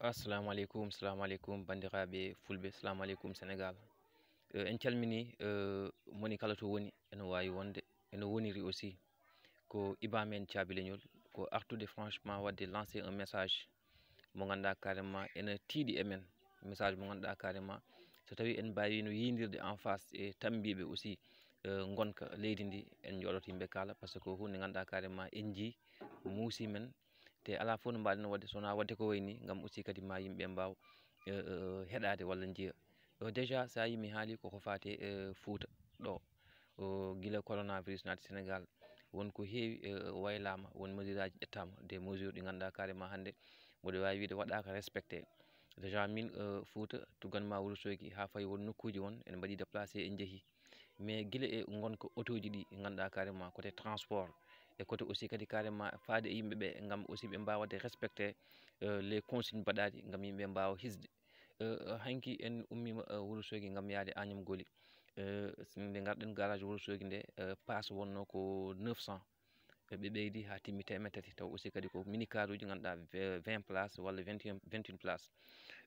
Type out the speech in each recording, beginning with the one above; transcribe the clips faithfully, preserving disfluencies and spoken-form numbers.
Assalamu aleykum, salamu aleykum, banndiraaɓe fulɓe, salamu aleykum, Sénégal. Eh, en calmini, eh, moni kala to woni, eno waawi wonde, eno woniri aussi. Ko Iba men Caabi Leñol, ko artude franchement waɗde lancer un message mo ngannduɗaa carrément ene tiiɗi e men. Message mo ngannduɗaa carrément, so tawii en mbaawino yiyondirde en face e tammbiiɓe aussi, eh, ngonka leydi ndi, en njooɗoto yimɓe kaala, par ce que ko huunde ngannduɗaa carrément en njii, muusi men, te alaa fof no mbaawɗen waɗde, so wonaa waɗde ko wayi nii, ngam aussi kadi ma yimɓe mbaaw, eh, eh, heɗaade walla njiya. Ɗo déjà, so a yii mi haali koko faati e, eh, Fuuta ɗo. O, gila coronavirus naati Sénégal, won ko heewi, eh, waylaama, won mesure aji ƴettaama, des mesures ɗi ngannduɗaa carrément hannde mboɗo waawi wiide waɗaaka respecté. Déjà min, eh, Fuuta, tuggan ma Wourossogui, haa fayi won nokkuuji won, ene mbaɗi déplacé, en njehi. Mais gila e ngonka otooji ɗi ngannduɗaa carrément côté transport, e côté aussi kadi carrément faade e yimɓe ɓe, ngam aussi ɓe mbaawa waɗde respecté, eh, les consignes mbaɗaaɗi, ngam yimɓe mbaawa hisde. Eh, hanki en ummiima, eh, Wourossogui ngam yahde Agnam Goli. Eh, s-, nde ngarɗen garage Wourossogui nde, eh, paas wonno ko neuf cents. Eh, ɓe ɓeydi haa timmi teemedde tati, taw aussi kadi ko mini car uji ngannduɗaa ve-, vingt places walla vingt et un, vingt et un places.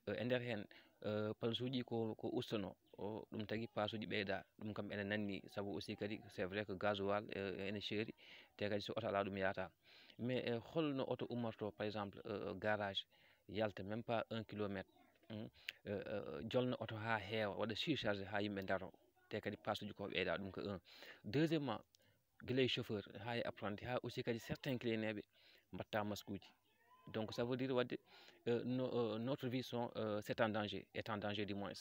Eh, e nder heen, eh, palasuuji ko, ko ustono, o, ɗum tagi paasuuji ɓeyda, ɗum kam ene nanni, sabu aussi kadi c'est vrai que gasoil, eh, ene seeri, te kadi so oto alaa ɗum yahata. Mais, eh, holno oto ummorto, par exemple, eh, garage, yalta même pas un kilomètre, hmm, eh, eh, jolna oto haa heewa, waɗa surcharge haa yimɓe ndaro, te kadi paasuuji ko ɓeyda, ɗum ko un. Deuxièmement, gila e chauffeur haa e apprenti, haa aussi kadi certains cleaneeɓe mbatta masque uji. Donc ça veut dire waɗde, eh, no, eh, notre vie sont, eh, c'est en danger, est en danger du moins.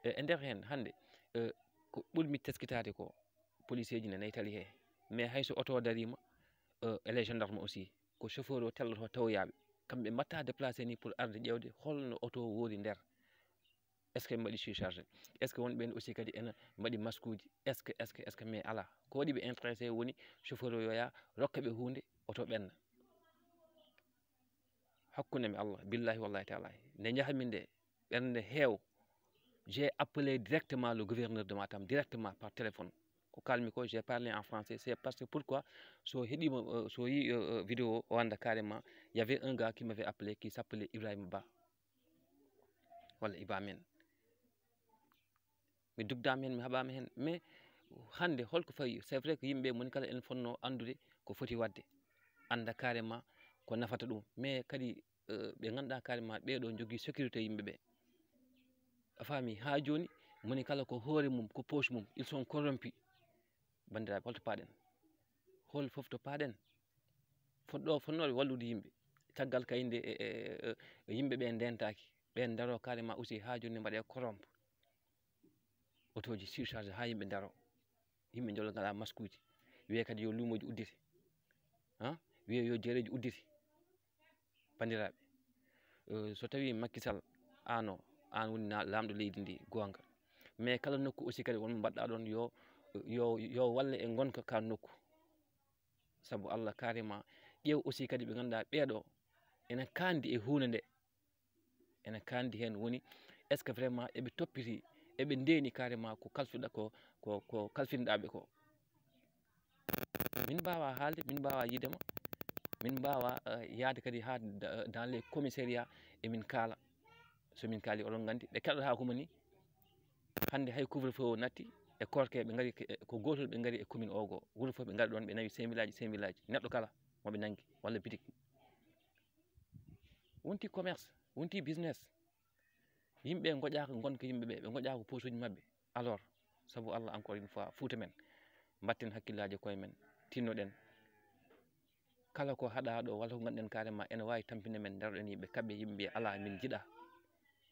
Eh, e nder heen hannde, eh, ko ɓurmi teskitaade ko policier ji ne nayi tali he, mais hay so oto o dariima, eh, e les gendarmes aussi, ko chauffeur o telloto tawoyaaɓe, kamɓe mbatta déplacé ni pour arde ƴeewde holno oto o woori nder. Est ce que ɓe mbaɗi surcharge? Est ce que won ɓeen aussi kadi ene mbaɗi masque uji? Est ce que, est ce que, est ce que, mais alaa. Ko waɗi ɓe intéressé woni chauffeur o yoya rokka ɓe huunde, oto ɓenna. Hakkunde mi Allah, billahi wallahi taalahi, nde njahatmi nde, ɓernde heew, j'ai appelé directement le gouverneur de Matam, directement par téléphone. Ko kalmi ko, j'ai parlé en français, c'est parce que pourquoi, so heɗima, euh, so yi, euh, euh, vidéo o, annda carrément, il y avait un gars qui m'avait appelé, qui s'appelait Ibrahima Ba, walla Iba men. Mi dugdaama heen, mi haɓaama heen, mais hannde holko fawi? C'est vrai que yimɓe moni kala en fotno anndude ko foti waɗde, annda carrément ko nafata ɗum, mais kadi, eh, ɓe ngannduɗaa carrément ɓeeɗo njogii sécurité yimɓe ɓe. A faami? Haa jooni, moni kala ko hoore mum, ko poche mum, ils sont corrompus. Banndiraaɓe, holto paaɗen? Hol fof to paaɗen? Fotɗo, fotnooɓe wallude yimɓe, caggal kayde e, e, e, e yimɓe ɓe ndentaaki, ɓen ndaro carrément aussi haa jooni mbaɗe corrompre. Otooji surcharge haa yimɓe ndaro, yimɓe njolo ngalaa maskuuji, wiyee kadi yo luumooji uddite, han, wiyee yo jeereeji uddite. Banndiraaɓe, eh, so tawii Macky Sall, aan o, aan woni na-, laamɗo leydi ndi, goonga. Mais kala nokku aussi kadi won mo mbaɗɗaa ɗoon yo, yo, yo walle e ngonka ka nokku. Sabu Allah carrément, ƴeew aussi kadi ɓe ngannduɗaa ɓeeɗo ene kaandi e huunde nde. Ene kaandi heen woni, est-ce que vraiment eɓe toppiti, eɓe ndeeni carrément ko kalfuɗa ko, ko, ko kalfinɗaaɓe ko? Min mbaawa haalde, min mbaawa yiide ma, min mbaawa, eh, yahde kadi haa da-, dans les commissariats, emin kaala. So min kaali, oɗon nganndi, ɓe keɗotaako ma ni. Hannde hay couvre-feu o natti, e korke ɓe ngari, ke-, ko gootol ɓe ngari e commune o goo. Wuro fof ɓe ngari ɗoon, ɓe nawi cinq mille aji, cinq mille aji. Neɗɗo kala, mo ɓe nanngi, walla bitik. Wonti commerce, wonti business. Yimɓe ngoƴaaka ngonka yimɓe ɓe, ɓe ngoƴaaka posuuji maɓɓe. Alors, sabu Allah, encore une fois, Fuuta men, mbatten hakkillaaji e koye men, tinnoɗen. Kala ko haɗaa ɗo, walla ko nganduɗen carrément ene waawi tampinde men, ndaroɗen yimɓe, kaɓe yimɓe mbiya, "Alaa, min njiɗaa."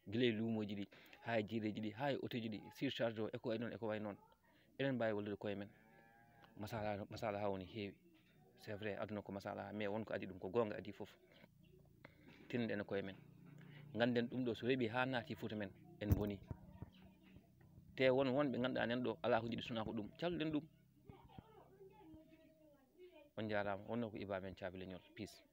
Gila e luumooji ɗi, haa e jeereeji ɗi, haa e otoji ɗi, surcharge o, e ko wayi noon, e ko wayi noon. Eɗen mbaawi wallude koye men. Masala, masala haa woni heewi. C'est vrai, aduna ko masala, mais won ko adii ɗum, ko goonga adii fof. Tinnoɗen e koye men. Ngannden ɗum ɗo, so weɓii haa naati Fuuta men, en mbonii. Te won wonɓe ngannduɗaa nen ɗo, alaa ko njiɗi sunaa ko ɗum. Calluɗen ɗum. On njaaraama, wonnoo ko Iba men Caabi Leñol. Peace.